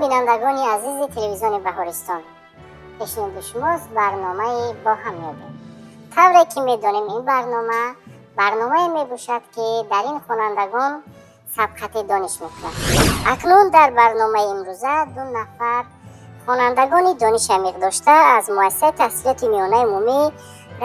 Бинандагони азизи телевизиони Баҳористон, пешниҳоди шумост барномаи «Бо ҳам меёбем». Тавре ки медонем, ин барнома барномае мебошад, ки дар ин хонандагон сабқати дониш мекунанд. Акнун дар барномаи имрӯза ду нафар хонандагони дониш амиқ дошта аз муассисаи таҳсилоти миёнаи умумӣ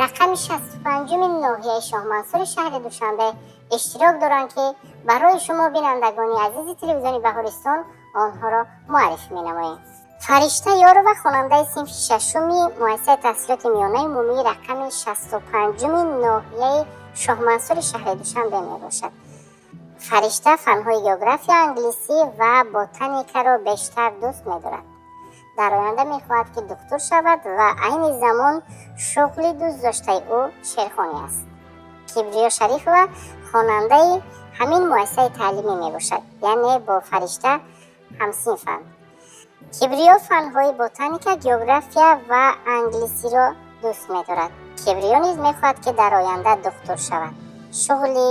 рақами 65-уми ноҳияи Шоҳмансури шаҳри Душанбе иштирок доранд, ки барои шумо, бинандагони азизи телевизиони Баҳористон, онҳоро муаррифӣ менамоем. Фаришта Ёрова, хонандаи синфи шашуми муассисаи таҳсилоти миёнаи умумии рақами 65-уми ноҳияи Шоҳмансури шаҳри Душанбе мебошад. Фаришта фанҳои география, англисӣ ва ботаникаро бештар дӯст медорад. Дар оянда мехоҳад, ки духтур шавад ва айни замон шуғли дӯстдоштаи ӯ шеърхонӣ аст. Кибриё Шарифова хонандаи ҳамин муассисаи таълимӣ мебошад, яъне бо Фаришта ҳамсинфанд. Кибриё фанҳои ботаника, география ва англисиро дӯст медорад. Кибриё низ мехоҳад, ки дар оянда духтур шавад. Шуғли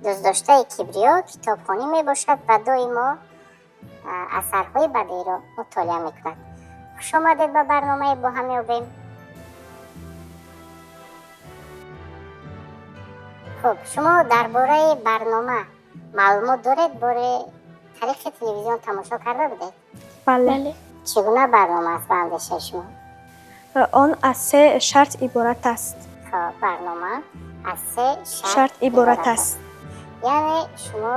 дӯстдоштаи Кибриё китобхонӣ мебошад ва доимо асарҳои бадеиро мутолиа мекунад. Хушомадед ба барномаи «Бо ҳам ёбем». Хуб, шумо дар бораи барнома маълумот доред? Боре тариқи телевизион тамошо карда будед? Бале. Чӣ гуна барнома аст ба андешаи шумо? Он аз се шарт иборат аст. Хоб, барнома аз се шарт иборат аст. Яъне шумо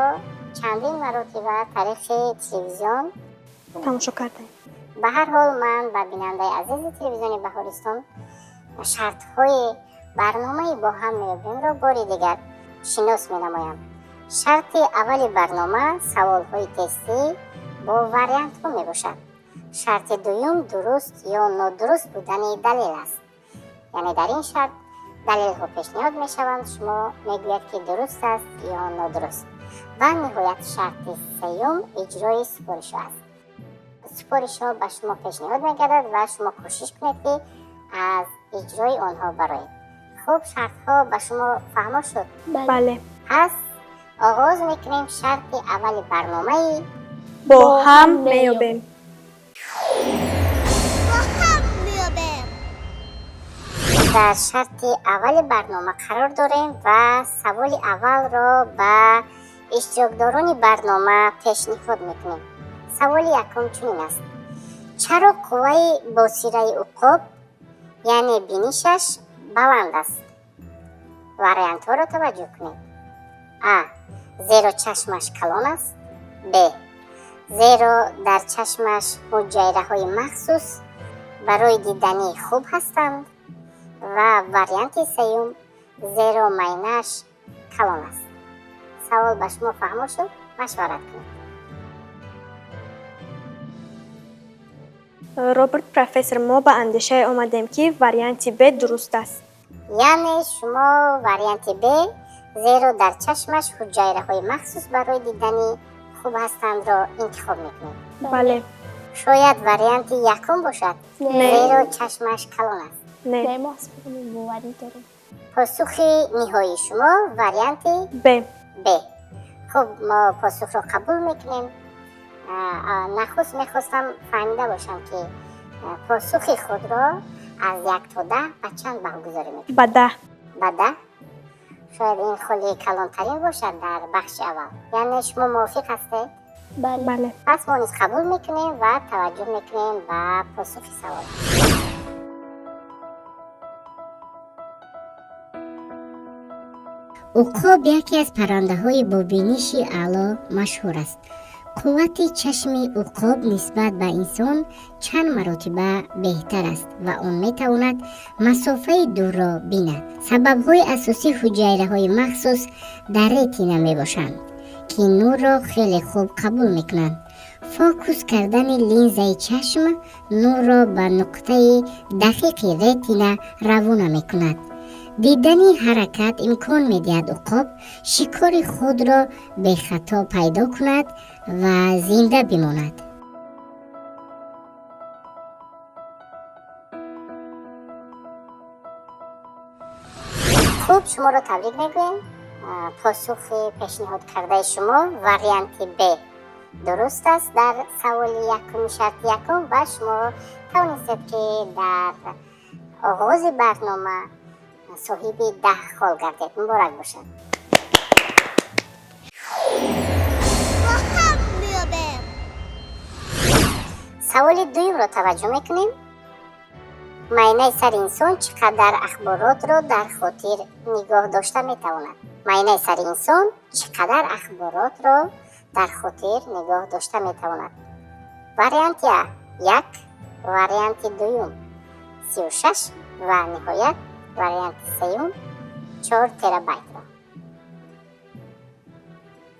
чандин маротиба тариқи телевизион тамошо кардем. Ба ҳар ҳол, ман ба бинандаи азизи телевизиони Баҳористон шартҳои барномаи «Бо ҳам меёбемро бори дигар шинос менамоям. Шарти аввали барнома саволҳои тестӣ бо вариантҳо мебошад. Шарти дуюм дуруст ё нодуруст будани далел аст, яъне дар ин шарт далелҳо пешниҳод мешаванд, шумо мегӯяд, ки дуруст аст ё нодуруст. Ва ниҳоят, шарти сеюм иҷрои супоришҳо аст. Супоришҳо ба шумо пешниҳод мегардад ва шумо кӯшиш кунед, ки аз иҷрои онҳо бароед. Хуб, шартҳо ба шумо фаҳмо шуд? Бале. Пас оғоз мекунем шарти аввали барномаи «Бо ҳам меёбем». Бо ҳам меёбем. Дар шарти аввали барнома қарор дорем ва саволи аввалро ба иштирокдорони барнома пешниҳод мекунем. Саволи якум чунин аст: чаро қувваи босираи уқоб, яъне бинишаш, баланд аст? Вариантҳоро таваҷҷӯҳ кунед: а, зеро чашмаш калон аст, б, зеро дар чашмаш ҳуҷайраҳои махсус барои диданӣ хуб ҳастанд ва варианти сеюм, зеро майнааш калон аст. Савол ба шумо фаҳмо шуд? Машварат кунед. Роберт профессор, мо ба андешае омадем, ки варианти б дуруст аст. Яъне шумо варианти б, зеро дар чашмаш ҳуҷайраҳои махсус барои дидани хуб ҳастандро интихоб мекунед? Бале. Шояд варианти якум бошад? Не. Зеро чашмаш калон аст. Не. Не, мо аз худамон боварӣ дорем. Посухи ниҳоии шумо варианти б. Б. Хуб, мо посухро қабул мекунем. Нахуст мехостам фаҳмида бошам, ки посухи худро аз 1 то 10 ба чанд баҳогузорӣ мекунед? Ба 10. Ба 10. Шояд ин холи калонтарин бошад дар бахши аввал. Яъне шумо мувофиқ ҳастед? Бале. Бале. Пас мо низ қабул мекунем ва таваҷҷӯҳ мекунем ба посухи савол. Уқоб яке аз паррандаҳои бо биниши аъло машҳур аст. Қуввати чашми уқоб нисбат ба инсон чанд маротиба беҳтар аст ва он метавонад масофаи дурро бинад. Сабабҳои асосӣ ҳуҷайраҳои махсус дар ретина мебошанд, ки нурро хеле хуб қабул мекунанд. Фокус кардани линзаи чашм нурро ба нуқтаи дақиқи ретина равона мекунад. Дидани ҳаракат имкон медиҳад уқоб шикори худро бехато пайдо кунад ва зинда бимонад. Хуб, шуморо табрик мегӯем. Посухи пешниҳод кардаи шумо варианти б. Дуруст аст дар саволи якуми шарти якум ва шумо тавонистед, ки дар оғози барнома соҳиби 10 хол гардед. Муборак бошад. Бо ҳам меёбем. Саволи дуюмро таваҷҷӯҳ мекунем. Майнаи сари инсон чӣ қадар ахборотро дар хотир нигоҳ дошта метавонад? Майнаи сари инсон чӣ қадар ахборотро дар хотир нигоҳ дошта метавонад? Варианти А 1, варианти дуюм 36 ва ниҳоят варианти сеюм 4 терабайтро.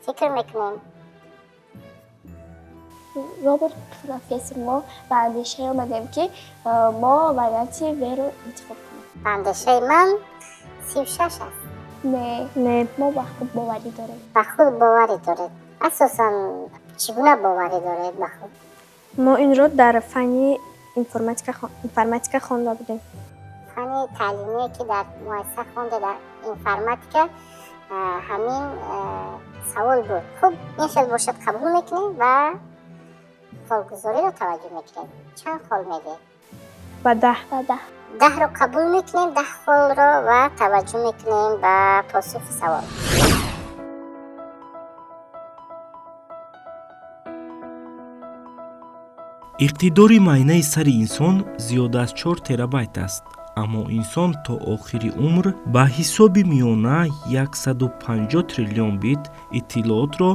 Фикр мекунем. Роберт профессор, мо ба андешае омадем, ки мо варианти В-ро интихоб кунем. Ба андешаи ман 36 аст. Не, Не, мо ба худ боварӣ дорем. Ба худ боварӣ доред. Асосан чӣ гуна боварӣ доред ба худ? Мо инро дар фанни информатика хонда будем. Фанни таълимие, ки дар муассиса хонде, дар информатика ҳамин савол буд. Хуб, ин хел бошад, қабул мекунем ва холгузориро таваҷҷӯҳ мекунем. Чанд хол медиҳед? Ба 10. Ба 10. 10-ро қабул мекунем, 10 холро ва таваҷҷӯҳ мекунем ба посухи савол. Иқтидори майнаи сари инсон зиёда аз 4 терабайт аст, аммо инсон то охири умр ба ҳисоби миёна 150 триллион бит иттилоотро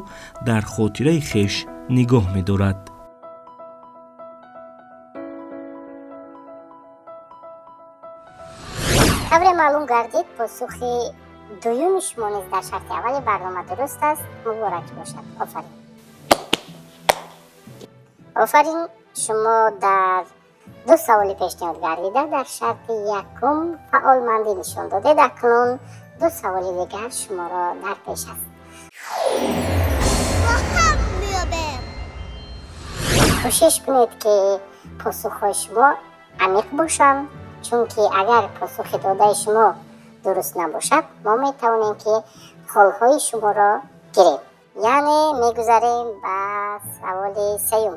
дар хотираи хеш нигоҳ медорад. Тавре маълум гардид, посухи дуюми шумо низ дар шарти аввали барнома дуруст аст. Муборак бошад. Офарин, офарин. Шумо дар ду саволи пешниҳод гардида дар шарти якум фаъолмандӣ нишон додед. Акнун ду саволи дигар шуморо дар пеш аст. Бо ҳам меёбем. Кӯшиш кунед, ки посухҳои шумо амиқ бошанд, чунки агар посухи додаи шумо дуруст набошад, мо метавонем, ки холҳои шуморо гирем. Яъне мегузарем ба саволи сеюм.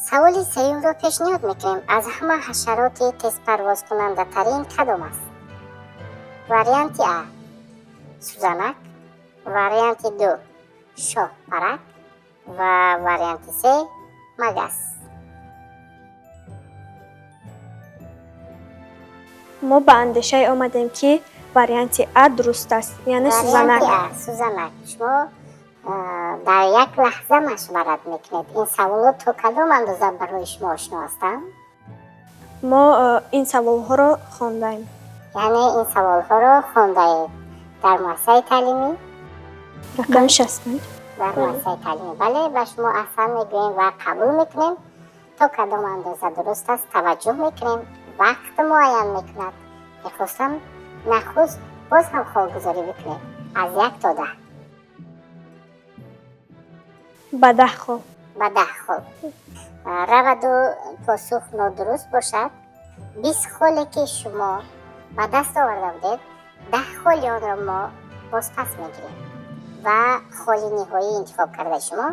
Саволи сеюмро пешниҳод мекунем. Аз ҳама ҳашароти тезпарвозкунандатарин кадом аст? Варианти А сӯзанак, варианти ду шоҳпарак ва варианти се магас. Мо ба андешае омадем, ки варианти А дуруст аст, яъне сӯзанак. Варианти А сӯзанак. Шумо дар як лаҳза машварат мекунед. Ин саволҳо то кадом андоза барои шумо ошно ҳастанд? Мо ин саволҳоро хондаем. Яъне ин саволҳоро хондаед дар муассисаи таълимӣ? Рақами 65. Дар муассисаи таълимӣ, бале. Ба шумо аҳсан мегӯем ва қабул мекунем. То кадом андоза дуруст аст, таваҷҷӯҳ мекунем. Вақт муайян мекунад. Мехостам нахуст боз ҳам холгузорӣ бикунед аз 1 то 10. Ба 10 хол. Ба 10 хол. Раваду посух нодуруст бошад, 20 холе, ки шумо ба даст оварда будед, 10 холи онро мо бозпас мегирем ва холи ниҳоии интихоб кардаи шумо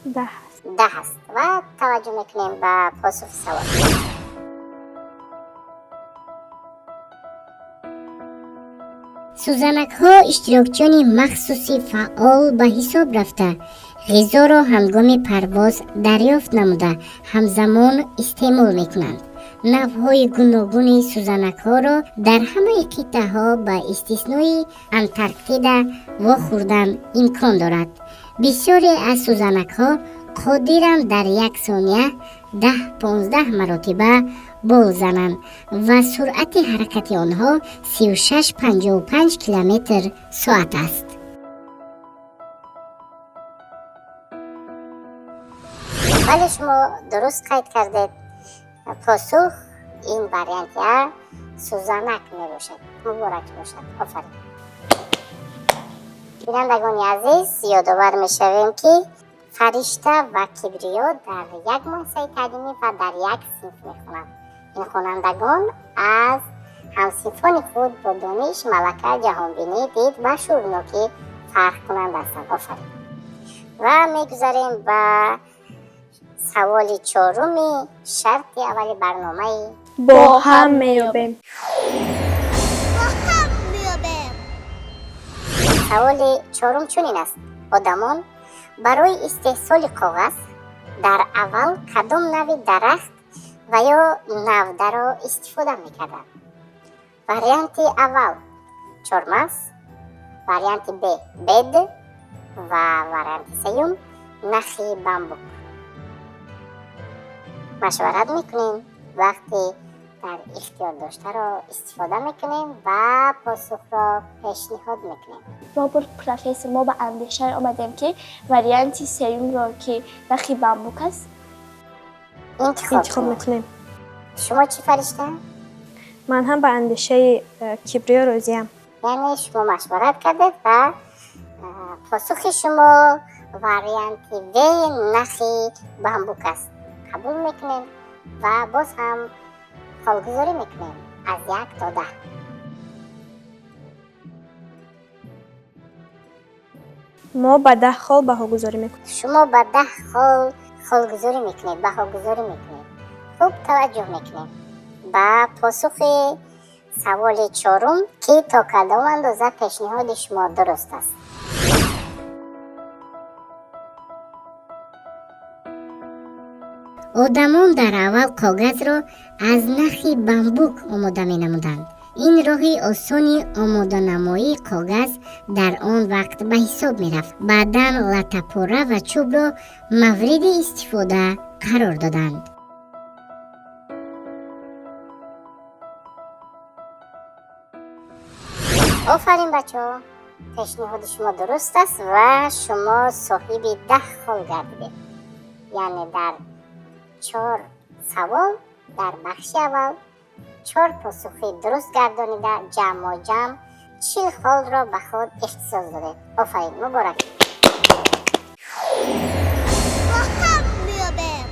10 аст. 10 аст ва таваҷҷӯҳ мекунем ба посухи савол. Сӯзанакҳо иштирокчиёни махсуси фаъол ба ҳисоб рафта, ғизоро ҳангоми парвоз дарёфт намуда, ҳамзамон истеъмол мекунанд. Навъҳои гуногуни сӯзанакҳоро дар ҳамаи қитъаҳо ба истиснои Антарктида вохӯрдан имкон дорад. Бисёре аз сӯзанакҳо қодиранд дар як сония 10-15 маротиба бол зананд ва суръати ҳаракати онҳо 36-55 километр соат аст. Бале, шумо дуруст қайд кардед. Посух ин варианти А сӯзанак мебошад. Муборак бошад. Офарин. Бинандагони азиз, ёдовар мешавем, ки Фаришта ва Кибриё дар як муассисаи таълимӣ ва дар як синф мехонанд. Ин хонандагон аз ҳамсинфони худ бо дониш, малака, ҷаҳонбинӣ, дид ва шуурнокӣ фарқкунанда ҳастанд. Офарин. Ва мегузарем ба Саволи чоруми шарти аввали барномаи бо ҳам меёбем. Бо ҳам меёбем. Саволи чорум чунин аст: одамон барои истеҳсоли коғаз дар аввал кадом нави дарахт ва ё навдаро истифода мекарданд? Варианти аввал чормағз, варианти б бед ва варианти сеюм нахи бамбук. Машварат мекунем, вақти дар ихтиёр доштаро истифода мекунем ва посухро пешниҳод мекунем. Роберт профессор, мо ба андешае омадем, ки варианти сеюмро, ки нахи бамбук аст, интихоб интихоб кунед. Мекунем. Шумо чӣ, Фаришта? Ман ҳам ба андешаи Кибриё розиям. Яъне шумо машварат кардед ва посухи шумо варианти в нахи бамбук аст. Қабул мекунем ва боз ҳам холгузорӣ мекунем аз 1 то 10. Мо ба 10 хол баҳогузорӣ мекунем. Шумо ба 10 хол холгузорӣ мекунед, баҳогузорӣ мекунед. Хуб, таваҷҷӯҳ мекунем ба посухи саволи чорум, ки то кадом андоза пешниҳоди шумо дуруст аст. Одамон дар аввал коғазро аз нахи бамбук омода менамуданд. Ин роҳи осони омоданамоии коғаз дар он вақт ба ҳисоб мерафт. Баъдан латтапора ва чӯбро мавриди истифода қарор доданд. Офарин, бачаҳо, пешниҳоди шумо дуруст аст ва шумо соҳиби 10 хол гардидед. Яъне дар чор савол дар бахши аввал чор посухи дуруст гардонида, ҷамъо ҷамъ 40 холро ба худ ихтисос додед. Офарин, муборак! Бо ҳам меёбем.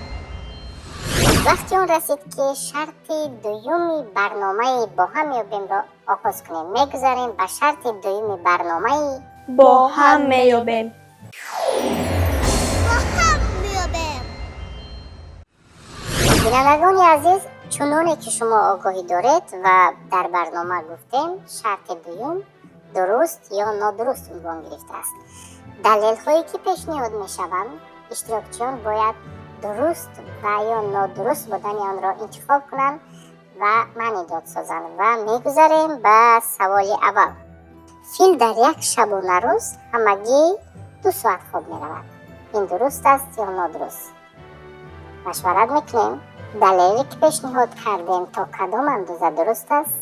Вақти он расид, ки шарти дуюми барномаи бо ҳам меёбемро оғоз кунем. Мегузарем ба шарти дуюми барномаи бо ҳам меёбем. Бо ҳам меёбем. Бинандагони азиз, чуноне ки шумо огоҳӣ доред ва дар барнома гуфтем, шарти дуюм дуруст ё нодуруст унвон гирифтааст. Далелҳое ки пешниҳод мешаванд, иштирокчиён бояд дуруст ва ё нодуруст будани онро интихоб кунанд ва маънидод созанд. Ва мегузарем ба саволи аввал: фил дар як шабонарӯз ҳамагӣ 2 соат хоб меравад. Ин дуруст аст ё нодуруст? Машварат мекунем, далеле ки пешниҳод кардем то кадом андоза дуруст аст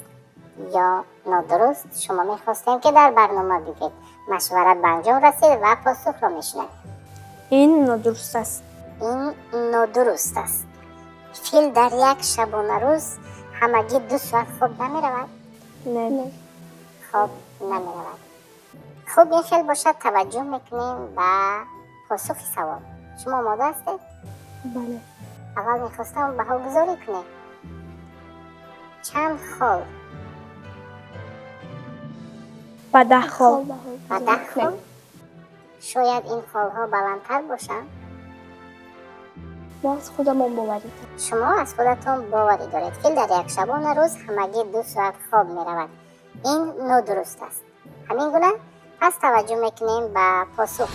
ё нодуруст, шумо мехостем, ки дар барнома бигӯед. Машварат ба анҷом расид ва посухро мешунавем. Ин нодуруст аст. Ин нодуруст аст. Фил дар як шабонарӯз ҳамагӣ 2 соат хоб намеравад? Не. Хоб намеравад. Хуб, ин хел бошад, таваҷҷӯҳ мекунем ба посухи савол. Шумо омода ҳастед? Бале. Аввал мехостам баҳогузорӣ кунем. Чанд хол? Ба 10 хол. Ба 10 хол. Шояд ин холҳо баландтар бошанд. Мо аз худамон боварӣ дорем. Шумо аз худатон боварӣ доред. Фил дар як шабона рӯз ҳамагӣ 2 соат хоб меравад. Ин нодуруст аст. Ҳамин гуна? Пас таваҷҷӯҳ мекунем ба посух.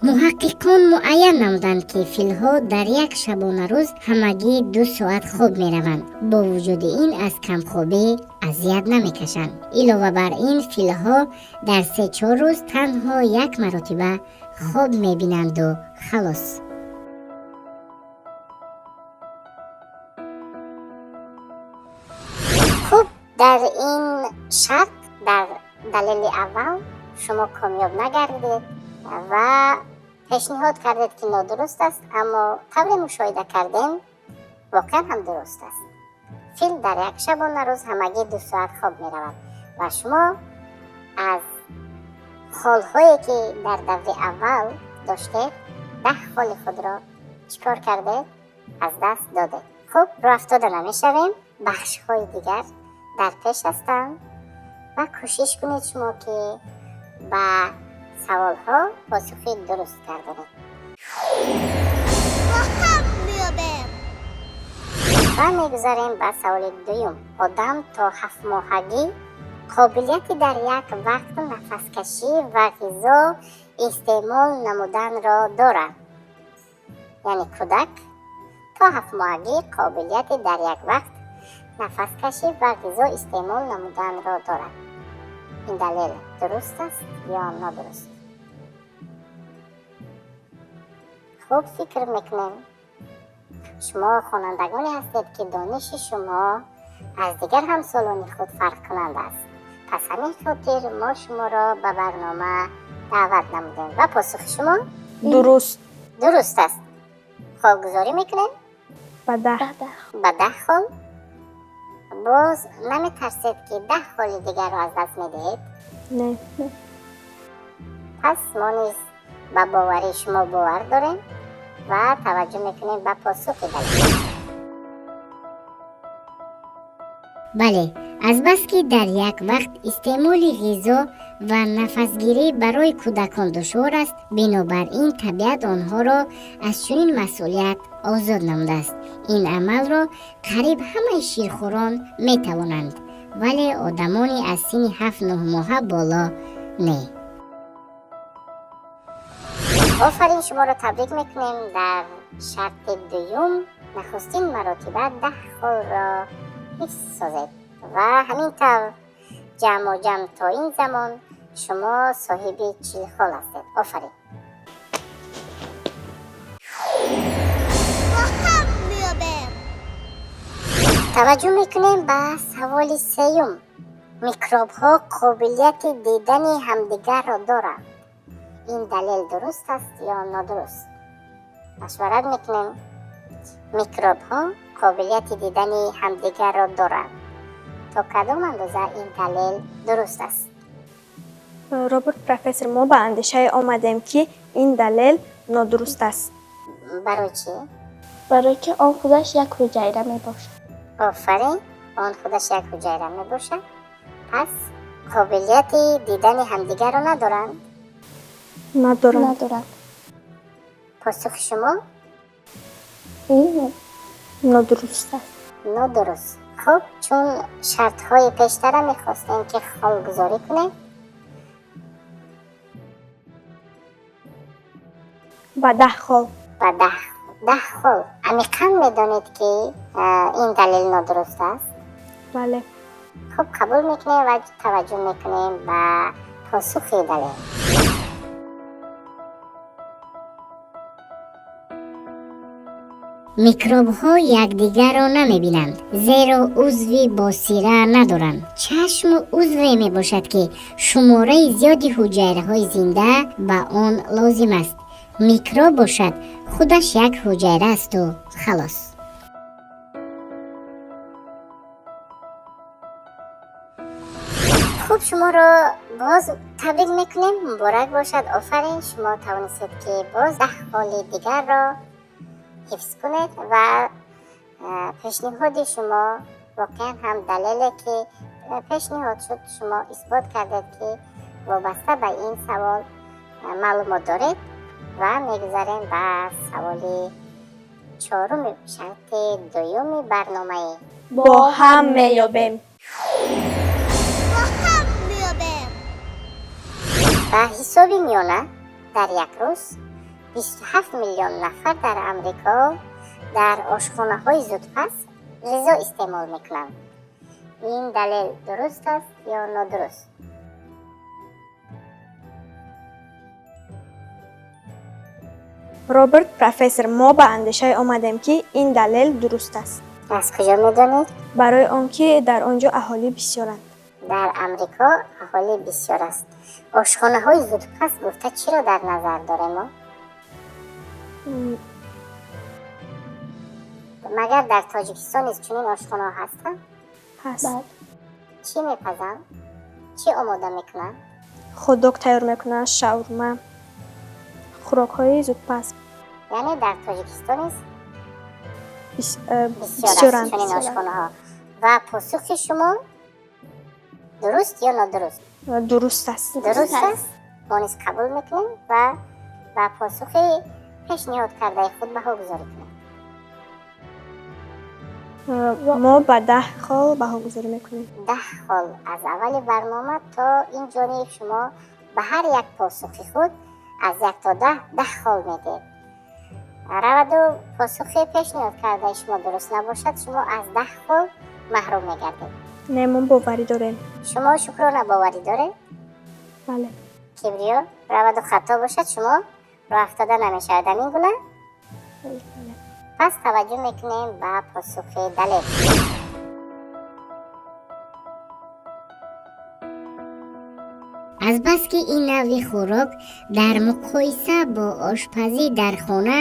Муҳаққиқон муайян намуданд, ки филҳо дар як шабонарӯз ҳамагӣ 2 соат хоб мераванд. Бо вуҷуди ин аз камхобӣ азият намекашанд. Илова бар ин, филҳо дар се-чор рӯз танҳо як маротиба хоб мебинанду халос. Хуб, дар ин шарт, дар далели аввал шумо комёб нагардидед ва пешниҳод кардед, ки нодуруст аст, аммо тавре мушоҳида кардем, воқеан ҳам дуруст аст. Фил дар як шабонарӯз ҳамагӣ 2 соат хоб меравад ва шумо аз холҳое, ки дар даври аввал доштед, 10 холи худро чӣ кор кардед? Аз даст додед. Хуб, рӯафтода намешавем, бахшҳои дигар дар пеш ҳастанд ва кӯшиш кунед шумо, ки Ба саволҳо посухи дуруст гардонед. Бо ҳам меёбем. Ва мегузарем ба саволи дуюм. Одам то ҳафтмоҳагӣ қобилияти дар як вақт нафаскашӣ ва ғизо истеъмол намуданро дорад. Яъне кӯдак то ҳафтмоҳагӣ қобилияти дар як вақт нафаскашӣ ва ғизо истеъмол намуданро дорад. Ин далел дуруст аст ё нодуруст? Хуб фикр мекунем. Шумо хонандагоне ҳастед, ки дониши шумо аз дигар ҳамсолони худ фарқкунанда аст. Пас ҳамин хотир мо шуморо ба барнома даъват намудем ва посухи шумо Дуруст. Дуруст аст. Холгузорӣ мекунем? Ба 10. Ба 10. Ба 10 хол. Боз наметарсед, ки 10 холи дигарро аз даст медиҳед? Не. Пас мо низ ба боварии шумо бовар дорем ва таваҷҷӯҳ мекунем ба посухи далел. Бале, азбаски дар як вақт истеъмоли ғизо ва нафасгирӣ барои кӯдакон душвор аст, бинобар ин табиат онҳоро аз чунин масъулият озод намудааст. Ин амалро қариб ҳамаи ширхӯрон метавонанд, вале одамони аз синни ҳафт-нӯҳ моҳа боло не. Офарин, шуморо табрик мекунем. Дар шарти дуюм нахустин маротиба 10 холро ҳифз созед ва ҳамин тавр ҷамъу ҷамъ то ин замон шумо соҳиби 40 хол ҳастед. Офарин. Бо ҳам меёбем. Таваҷҷӯҳ мекунем ба саволи сеюм. Микробҳо қобилияти дидани ҳамдигарро доранд. Ин далел дуруст аст ё нодуруст? Машварат мекунем. Микробҳо қобилияти дидани ҳамдигарро доранд. То кадом андоза ин далел дуруст аст? Роберт профессор, мо ба андешае омадем, ки ин далел нодуруст аст. Барои чӣ? Барои ки он худаш як ҳуҷайра мебошад. Офарин, он худаш як ҳуҷайра мебошад. Пас қобилияти дидани ҳамдигарро надоранд? Надоранд. Надоранд. Посухи шумо? Ин нодуруст аст. Нодуруст. Хуб, чун шартҳои пештара мехостем, ки холгузорӣ кунем. Ба 10 хол. Ба 10 хол. Амиқан медонед, ки ин далел нодуруст аст? Бале. Хуб, қабул мекунем ва таваҷҷӯҳ мекунем ба посухи далел. Микробҳо якдигарро намебинанд, зеро узви босира надоранд. Чашму узве мебошад, ки шумораи зиёди ҳуҷайраҳои зинда ба он лозим аст. Микроб бошад, худаш як ҳуҷайра асту халос. Хуб, шуморо боз табрик мекунем. Муборак бошад, офарин. Шумо тавонистед, ки боз 10 холи дигарро ҳифз кунед ва пешниҳоди шумо воқеан ҳам далеле, ки пешниҳод шуд, шумо исбот кардед, ки вобаста ба ин савол маълумот доред. Ва мегузарем ба саволи чоруми шарти дуюми барномаи Бо ҳам меёбем. Бо ҳам меёбем. Ба ҳисоби миёна дар як рӯз 27 миллион нафар дар Амрико дар ошхонаҳои зудпаз ғизо истеъмол мекунанд. Ин далел дуруст аст ё нодуруст? Роберт профессор, мо ба андешае омадем, ки ин далел дуруст аст. Аз куҷо медонед? Барои он ки дар он ҷо аҳолӣ бисёранд. Дар Амрико аҳолӣ бисёр аст. Ошхонаҳои зудпаз гуфта чиро дар назар дорем мо? Магар дар Тоҷикистон низ чунин ошхонаҳо ҳастанд? Ҳаст. Бале. Чӣ мепазанд? Чӣ омода мекунанд? Хот-дог тайёр мекунанд, шаурма, хӯрокҳои зудпаз. Яъне дар Тоҷикистон низ бисёр аст бисёранд. чунин ошхонаҳо. Ва посухи шумо Дуруст ё нодуруст? Дуруст аст. Дуруст аст. Мо низ қабул мекунем ва ба посухи пешниҳод кардаи худ баҳогузорӣ кунем. Мо ба 10 хол баҳогузорӣ мекунем. 10 хол. Аз аввали барнома то ин ҷониб шумо ба ҳар як посухи худ аз 1 то 10, 10 хол медиҳед. Раваду посухи пешниҳод кардаи шумо дуруст набошад, шумо аз 10 хол маҳрум мегардед. Не, мо боварӣ дорем. Шумо Шукрона боварӣ доред? Бале. Кибриё, раваду хато бошад, шумо роҳ афтода намешавед, ҳамин гуна? Бале. Пас таваҷҷӯҳ мекунем ба посухи Далер. Азбаски ин навъи хӯрок дар муқоиса бо ошпазӣ дар хона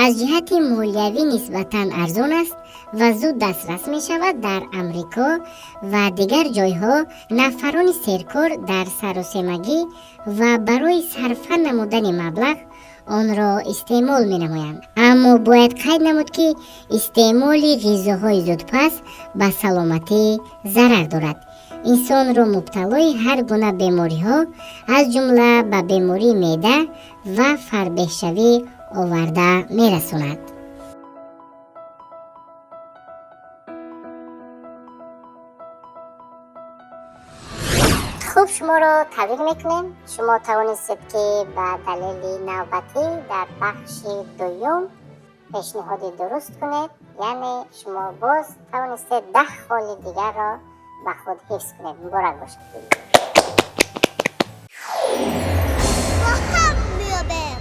аз ҷиҳати молиявӣ нисбатан арзон аст ва зуд дастрас мешавад, дар Амрико ва дигар ҷойҳо нафарони серкор дар саросемагӣ ва барои сарфа намудани маблағ онро истеъмол менамоянд. Аммо бояд қайд намуд, ки истеъмоли ғизоҳои зудпаз ба саломатӣ зарар дорад. Инсонро мубталои ҳар гуна бемориҳо, аз ҷумла ба бемории меъда ва фарбеҳшавӣ оварда мерасонад. Хуб, шуморо табрик мекунем. Шумо тавонистед, ки ба далели навбатӣ дар бахши дуюм пешниҳоди дуруст кунед, яъне шумо боз тавонистед 10 холи дигарро ба худ ҳифз кунед. Муборак бошад. Бо ҳам меёбем.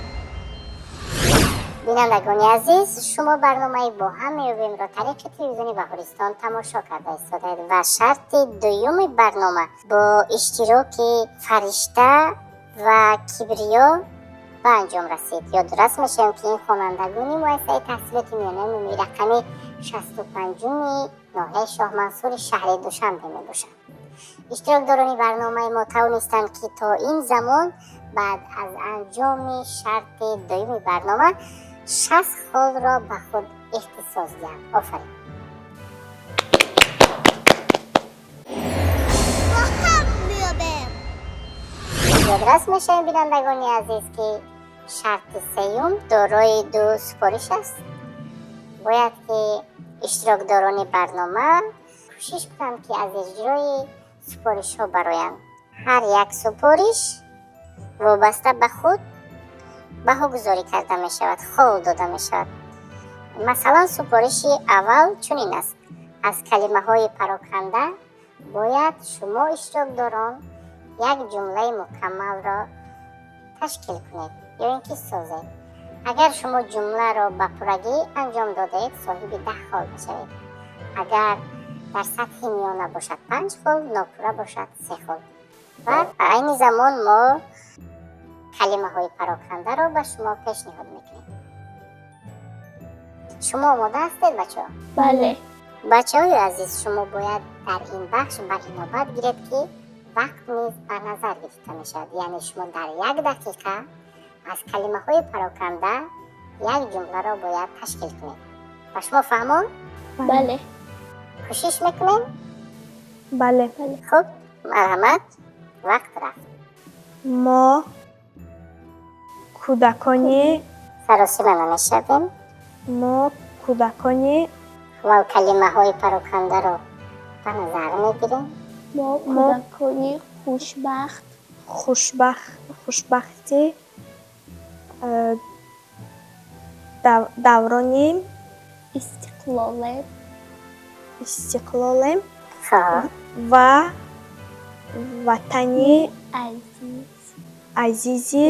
Бинандагони азиз, шумо барномаи бо ҳам меёбемро тариқи телевизиони Баҳористон тамошо карда истодаед ва шарти дуюми барнома бо иштироки Фаришта ва Кибриё ба анҷом расид. Ёдрас мешавем, ки ин хонандагони муассисаи таҳсилоти миёнаи умумии рақами 65-уми ноҳияи Шоҳмансури шаҳри Душанбе мебошанд. Иштирокдорони барномаи мо тавонистанд, ки то ин замон баъд аз анҷоми шарти дуюми барнома 60 холро ба худ ихтисос диҳанд. Офарин. Бо ҳам меёбем. Ёдрас мешавем, бинандагони азиз, ки шарти сеюм дорои ду супориш аст. Бояд ки иштирокдорони барнома кӯшиш кунанд, ки аз иҷрои супоришҳо бароянд. Ҳар як супориш вобаста ба худ баҳогузорӣ карда мешавад, хол дода мешавад. Масалан, супориши аввал чунин аст: аз калимаҳои пароканда бояд шумо иштирокдорон як ҷумлаи мукаммалро ташкил кунед ё ин ки созед. Агар шумо ҷумларо ба пуррагӣ анҷом додаед, соҳиби 10 хол мешавед. Агар дар сатҳи миёна бошад, 5 хол, нопурра бошад, 3 хол. Ва айни замон мо калимаҳои парокандаро ба шумо пешниҳод мекунем. Шумо омода ҳастед, бачаҳо? Бале. Бачаҳои азиз, шумо бояд дар ин бахш ба инобат гиред, ки вақт низ ба назар гирифта мешавад. Яъне шумо дар як дақиқа аз калимаҳои пароканда як ҷумларо бояд ташкил кунед. Ба шумо фаҳмон? Бале. Кӯшиш мекунем? Бале. Хуб, марҳамат, вақт рафт. Мо кӯдакони Саросима намешавем. Мо кӯдакони Аввал калимаҳои парокандаро ба назар мегирем. Мо кӯдакони хушбахт хушбахти даврони истиқлолем. Истиқлолем. Хоб. Ва ватани азиз азизи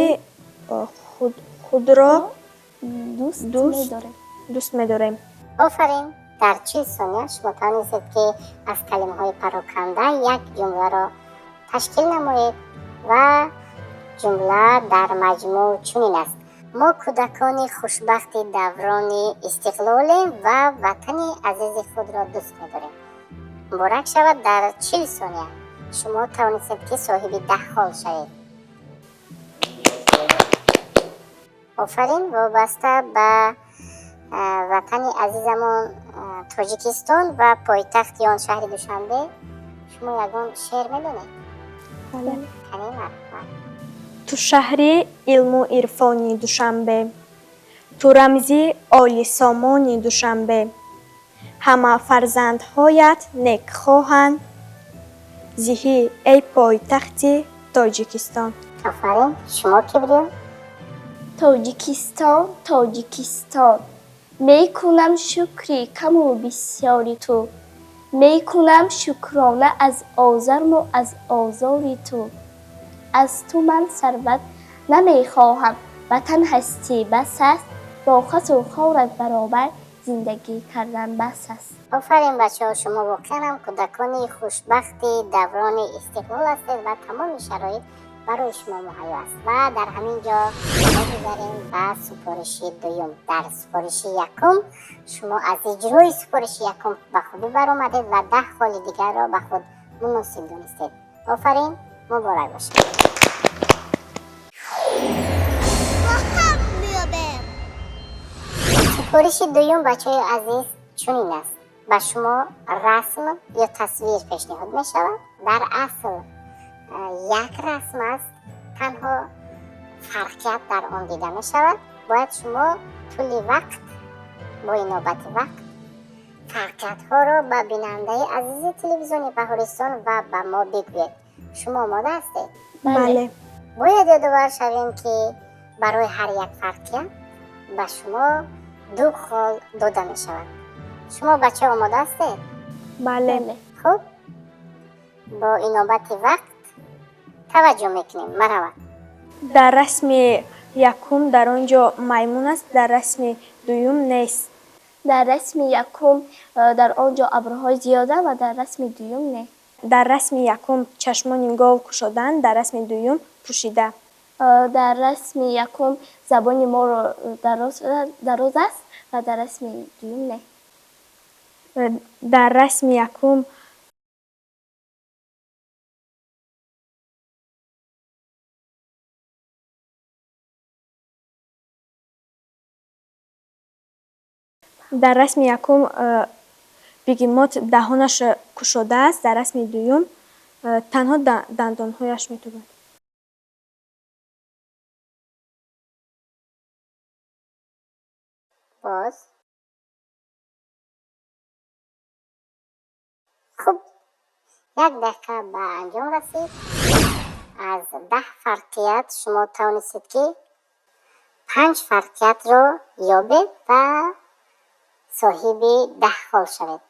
худро дӯст медорем. Дӯст медорем. Офарин. Дар 40 сония шумо тавонистед, ки аз калимаҳои пароканда як ҷумларо ташкил намоед ва ҷумла дар маҷмӯъ чунин аст: мо кӯдакони хушбахти даврони истиқлолем ва ватани азизи худро дӯст медорем. Муборак шавад, дар 40 сония шумо тавонистед, ки соҳиби 10 хол шавед. Офарин. Вобаста ба ватани азизамон Тоҷикистон ва пойтахти он шаҳри Душанбе шумо Шумо ягон шеър медонед? Бале. Кани, марҳамат. Ту шаҳри илму ирфони Душанбе, ту рамзи олисомони Душанбе, ҳама фарзандҳоят некхоҳанд, зиҳӣ, эй пойтахти Тоҷикистон. Офарин. Шумо, Кибриё? Тоҷикистон, Тоҷикистон, мекунам шукри каму бисёри ту, мекунам шукрона аз озарму аз озори ту. Аз ту ман сарват намехоҳам, ватан ҳастӣ бас аст, бо хасу хорат баробар зиндагӣ кардан бас аст. Офарин, бачаҳо, шумо воқеан ҳам кӯдакони хушбахти даврони истиқлол ҳастед ва тамоми шароит барои шумо муҳайё аст. Ва дар ҳамин ҷо мегузарем ба супориши дуюм. Дар супориши якум шумо аз иҷрои супориши якум ба хубӣ баромадед ва 10 холи дигарро ба худ муносиб донистед. Офарин, муборак бошад. Бо ҳам меёбем. Супориши дуюм, бачаҳои азиз, чунин аст. Ба шумо расм ё тасвир пешниҳод мешавад. Дар асл як расм аст, танҳо фарқият дар он дида мешавад. Бояд шумо тӯли вақт, бо инобати вақт, фарқиятҳоро ба бинандаи азизи телевизиони Баҳористон ва ба мо бигӯед. Шумо омода ҳастед? Бале. Бояд ёдовар шавем, ки барои ҳар як фарқият ба шумо 2 хол дода мешавад. Шумо, бача, омода ҳастед? Бале. Хуб, бо инобати вақт таваҷҷӯҳ мекунем. Марҳамат. Дар расми якум дар он ҷо маймун аст, дар расми дуюм нест. Дар расми якум дар он ҷо абрҳои зиёданд ва дар расми дуюм не. Дар расми якум чашмони гов кушоданд, дар расми дуюм пӯшида. Дар расми якум забони моро дароз аст ва дар расми дуюм не. Дар расми якум бегемот даҳонаш кушодааст, дар расми дуюм танҳо дандонҳояш метобад. Боз. Хуб, як дақиқа ба анҷом расид. Аз 10 фарқият шумо тавонистед, ки 5 фарқиятро ёбед ва соҳиби 10 хол шавед.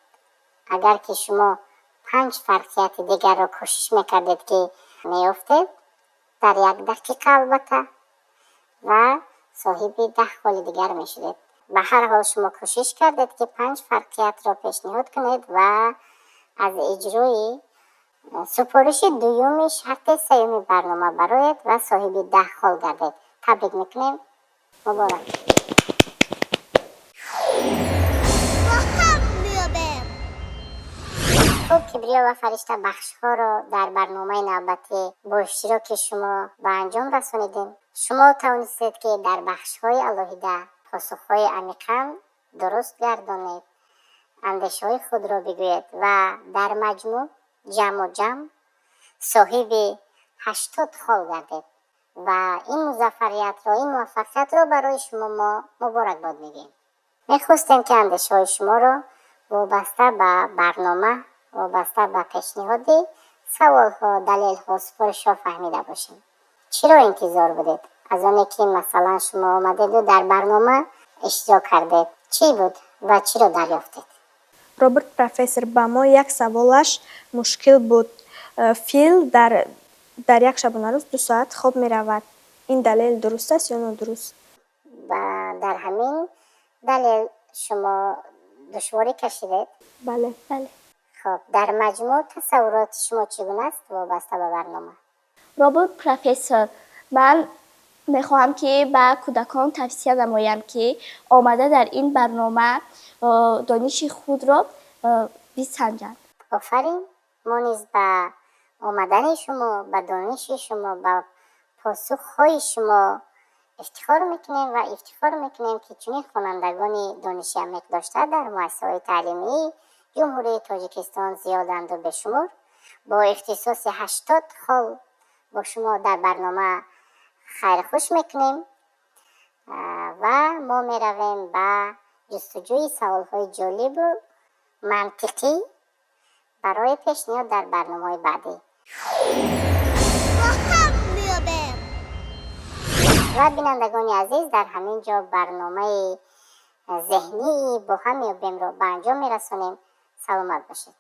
Агар ки шумо 5 фарқияти дигарро кӯшиш мекардед, ки меёфтед дар як дақиқа, албатта, ва соҳиби 10 холи дигар мешудед. Ба ҳар ҳол шумо кӯшиш кардед, ки 5 фарқиятро пешниҳод кунед ва аз иҷрои супориши дуюми шарти сеюми барнома бароед ва соҳиби 10 хол гардед. Табрик мекунем, муборак. Бо ҳам меёбем. Хуб, Кибриё ва Фаришта, бахшҳоро дар барномаи навбатӣ бо иштироки шумо ба анҷом расонидем. Шумо тавонистед, ки дар бахшҳои алоҳида посухҳои амиқан дуруст гардонед, андешаҳои худро бигӯед ва дар маҷмӯъ ҷамъу ҷамъ соҳиби 80 хол гардед ва ин музаффариятро, ин муваффақиятро барои шумо мо муборакбод мегӯем. Мехостем, ки андешаҳои шуморо вобаста ба барнома, вобаста ба пешниҳоди саволҳо, далелҳо, супоришҳо фаҳмида бошем. Чиро интизор будед аз оне, ки масалан шумо омадеду дар барнома иштирок кардед? Чӣ буд ва чиро дарёфтед? Роберт профессор, ба мо як саволаш мушкил буд. Фил дар як шабонарӯз 2 соат хоб меравад. Ин далел дуруст аст ё нодуруст? Дар ҳамин далел шумо душворӣ кашидед? Бале. Бале. Хуб, дар маҷмӯъ тасаввуроти шумо чӣ гуна аст вобаста ба барнома? Роберт профессор, ман мехоҳам, ки ба кӯдакон тавсия намоям, ки омада дар ин барнома дониши худро бисанҷанд. Офарин, мо низ ба омадани шумо, ба дониши шумо, ба посухҳои шумо ифтихор мекунем ва ифтихор мекунем, ки чунин хонандагони дониши амиқ дошта дар муассисаҳои таълимии Ҷумҳурии Тоҷикистон зиёданду бешумор. Бо ихтисоси 80 хол бо шумо дар барнома хайрхуш мекунем ва мо меравем ба ҷустуҷӯи саволҳои ҷолибу мантиқӣ барои пешниҳод дар барномаҳои баъдӣ. Бо ҳам меёбем. Ва бинандагони азиз, дар ҳамин ҷо барномаи зеҳнии «Бо ҳам меёбемро ба анҷом мерасонем. Саломат бошед.